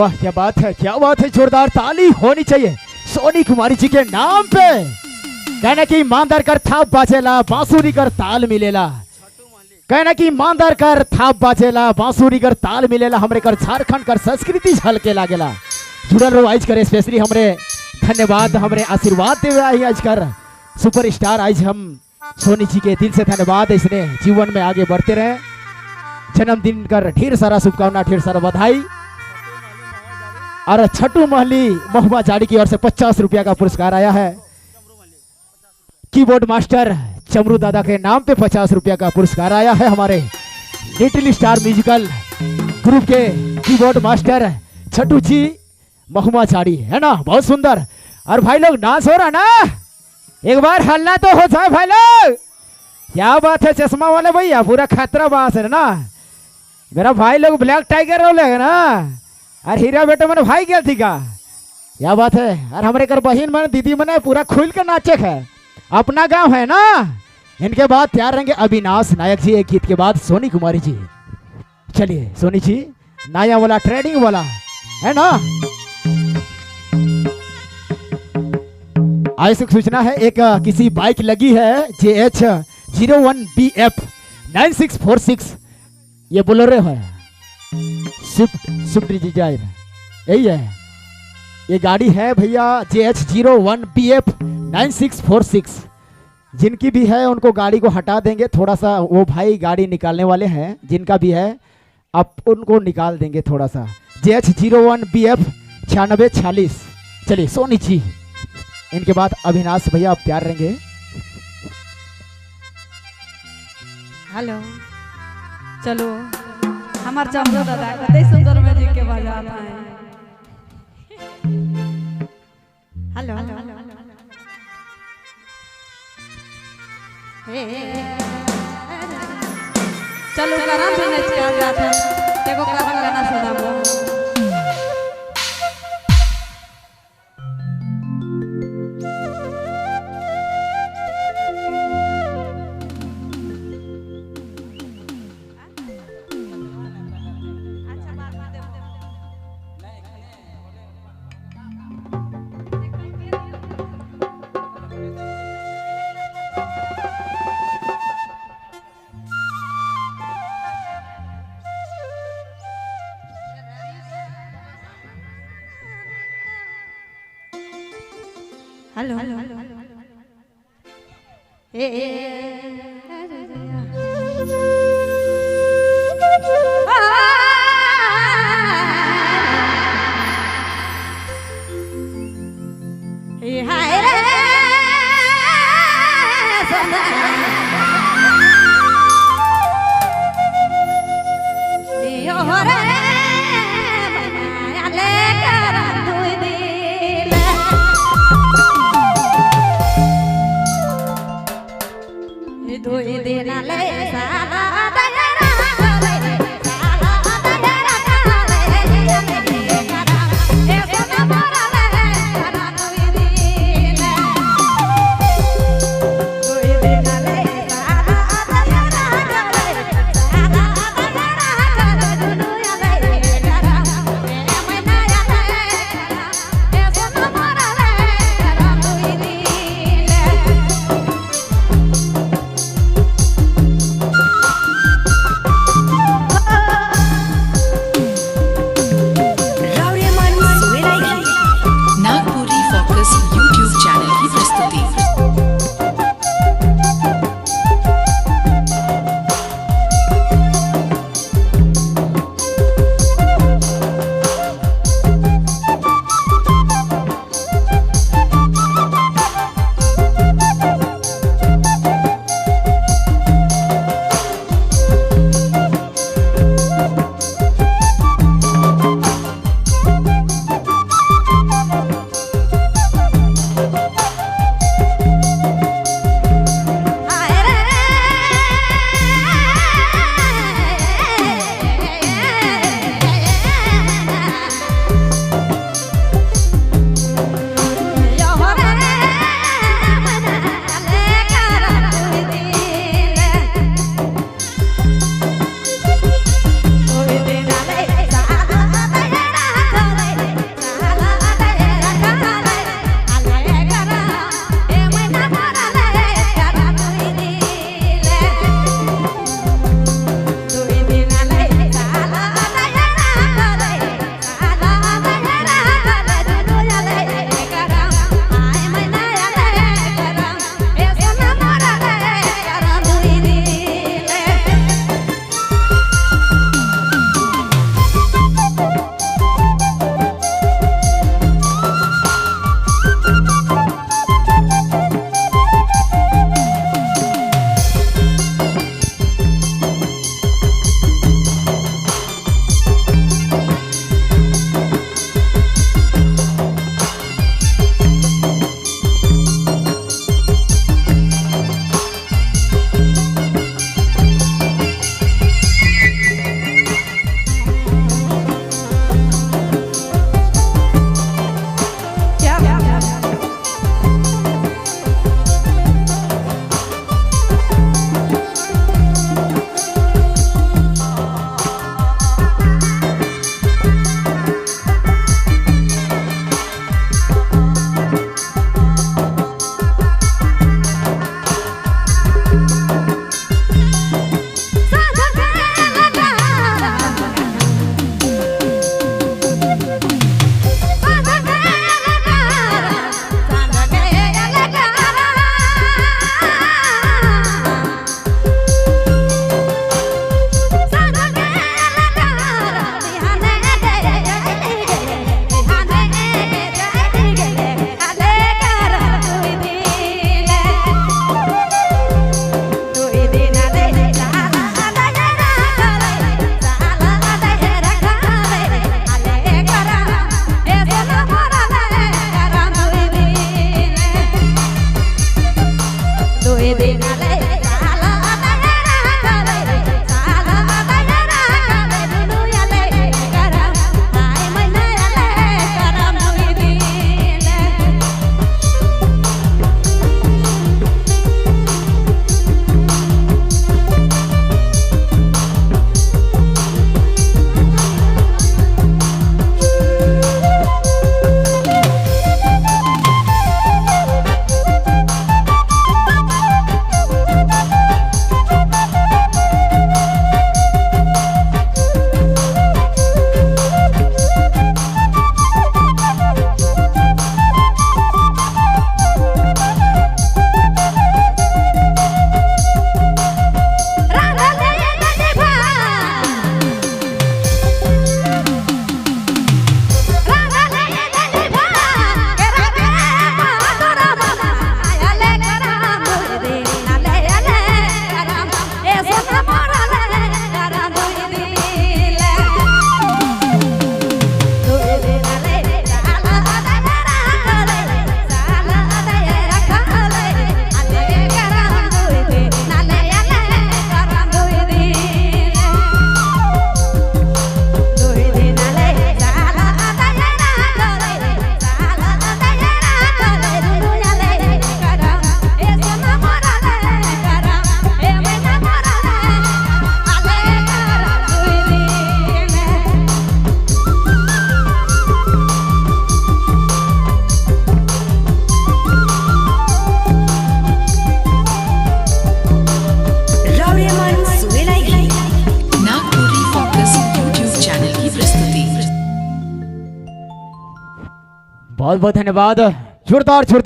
वाह क्या बात है, क्या बात है, जोरदार ताली होनी चाहिए सोनी कुमारी जी के नाम पे। कहना कि ईमानदार कर थाप बाजेला, बांसुरी कर ताल मिलेला। कहना कि ईमानदार कर थाप बाजेला, बांसुरी कर ताल मिलेला। हमरे कर झारखंड कर संस्कृति झलके लागेला। जुड़ल रहो आज करे स्पेशली हमरे धन्यवाद, हमरे आशीर्वाद देवे आई आज कर सुपर स्टार आज हम सोनी जी के दिल से धन्यवाद। इसने जीवन में आगे बढ़ते रहे। जन्मदिन कर ढेर सारा शुभकामना, ढेर सारा बधाई। और छठू महली महुआ जाड़ी की ओर से 50 रुपया का पुरस्कार आया है। कीबोर्ड मास्टर चमरू दादा के नाम पे 50 रुपया का पुरस्कार आया है। हमारे लिटिल स्टार म्यूजिकल ग्रुप के कीबोर्ड मास्टर छठू जी महुआ झाड़ी है ना, बहुत सुंदर। और भाई लोग डांस हो रहा ना, एक बार हल्ला तो हो जाए भाई लोग। क्या बात है चश्मा वाले भैया, पूरा खतरा बास है ना। मेरा भाई लोग ब्लैक टाइगर हो ना। और हीरा बेटा मैंने भाई क्या थी का, क्या बात है। और हमारे कर बहन मन दीदी मने पूरा खुल के नाचे है, अपना गांव है ना। इनके बाद तैयार रहेंगे अविनाश नायक जी एक गीत के बाद सोनी कुमारी जी। चलिए सोनी जी, नया वाला ट्रेंडिंग वाला है ना। आज सूचना है, एक किसी बाइक लगी है JH 01 BF 9646, ये बोलेरो है, स्विफ्ट स्विफ्ट डिजायर यही है। ये गाड़ी है भैया JH 01 BF 9646। जिनकी भी है उनको गाड़ी को हटा देंगे थोड़ा सा, वो भाई गाड़ी निकालने वाले हैं, जिनका भी है आप उनको निकाल देंगे थोड़ा सा। JH 01 BF 9646। चलिए सोनी जी, इनके बाद अविनाश भैया आप तैयार रहेंगे। हेलो, चलो हमार चमरू दादा कते सुंदर म्यूजिक के बजाता है। हेलो हे, चलो करम भी नच के गाते हैं, देखो करम गाना सुनाबो। हेलो हे, हाय रे सोना, यो रे ले कर दुई दिल दुई दिन ले साला दयरा रे साला दयरा काले ए सोना मोरा ले करा दुई दिन दुई दिन ले। बहुत बहुत धन्यवाद। जोरदार जोरदार।